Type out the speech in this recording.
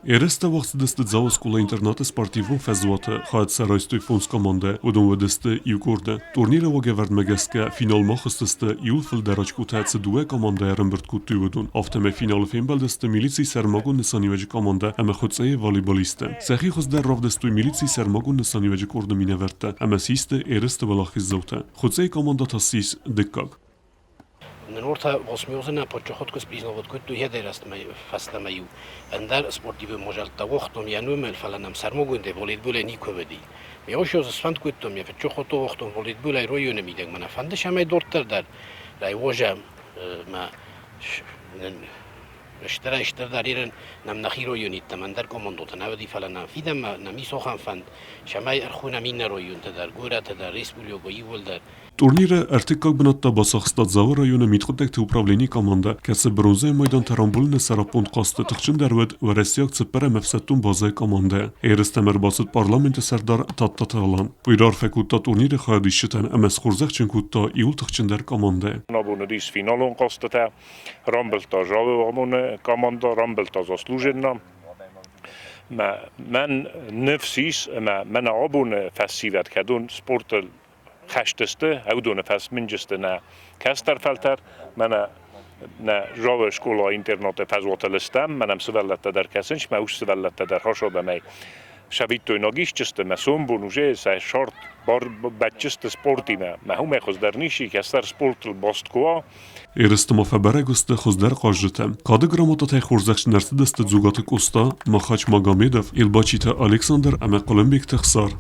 Ерыстӕ уагъд цыдысты Дзауы скъола-интернаты спортивон фӕзуаты, хайад сӕ райстой фондз командӕ, уыдон уыдысты иу къорды. Турниры уагӕвӕрдмӕ гӕсгӕ финалмӕ хызтысты иуыл фылдӕр очкотӕ цы дыууӕ командӕ ӕрӕмбырд кодтой, уыдон. Афтӕмӕй финалы фембӕлдысты милицийы сӕрмагонд нысаниуӕджы командӕ ӕмӕ Хуыцъейы волейболисттӕ. Сӕхи хуыздӕр равдыстой милицийы сӕрмагонд нысаниуӕджы къорды минӕвӕрттӕ ӕмӕ систы ерысты уӕлахиздзаутӕ. Хуыцъейы командӕ та ссис дыккаг. Нурта осмёзына подчохотку спризнавать кодтой хӕдӕй фӕстӕмӕ-иу ӕндӕр спортивон мадзӕлттӕ уагътон йӕ номыл, фӕлӕ нӕм сӕрмагондӕй волейболӕй никуы уыди. Ме ошёзы сфӕнд кодтон, ме фыдчохото уагътон волейболӕй районы мидӕг мӕнӕ фӕнды цӕмӕй дарддӕр дӕр райвозӕм мӕ стырӕй-стырдӕр ерын нӕм нӕхи райониттӕм ӕндӕр командотӕ нӕ уыди, фӕлӕ нӕм фидӕнмӕ нӕм ис ахӕм фӕнд, цӕмӕй ӕрхонӕм иннӕ районтӕ дӕр, горӕты дӕр, республикӕйы иууылдӕр. Турниры ӕртыккаг бынат та бацахста Дзауы районы мидхъуыддӕгты управленийы командӕ, кӕцы бронзӕйы майдантӕ рамбулыны сӕраппонд хъазты тыхджындӕр уыд уӕрӕсейаг цыппӕрӕм ӕфсӕддон базӕйы командӕ. Ерыстӕм ӕрбацыд парламенты сӕрдар Тадтаты Алан. Уый раарфӕ кодта турниры хайадисджытӕн ӕмӕ схорзӕхджын кодта иууыл тыхджындӕр командӕ. Абон уыдис финалон хъӕзтытӕ. Рамбылдта Жаловамоны командӕ, рамбылдта заслуженно. Мӕн ныфс ис ӕмӕ мӕнӕ абоны фӕсивӕд кӕдон спорты хӕстысты, уыдоны фӕсмынджысты нӕ кӕстӕр фӕлтӕр, мӕнӕ нӕ Жавы скъола-интернаты фӕзуаты лыстӕм, мӕнӕм сывӕллӕттӕ дӕр кӕсынц, мӕ ус сывӕллӕттӕ дӕр хасабӕмӕй сӕвиттойнаг исчысты, мӕ сомбон уже сӕ сарт бадджысты спортимӕ. Мӕ уымӕй хуыздӕр ничи, кӕстӕр спортыл баст куы уа. Ерысты ма фӕбӕрӕг сты хуыздӕр хъазджытӕ. Кады грамотатӕй хорзӕхджын ӕрцыдысты Дзугаты Къоста, Махач Магомедов, Елбачиты Александр ӕмӕ Хъуылымбегты Хсар.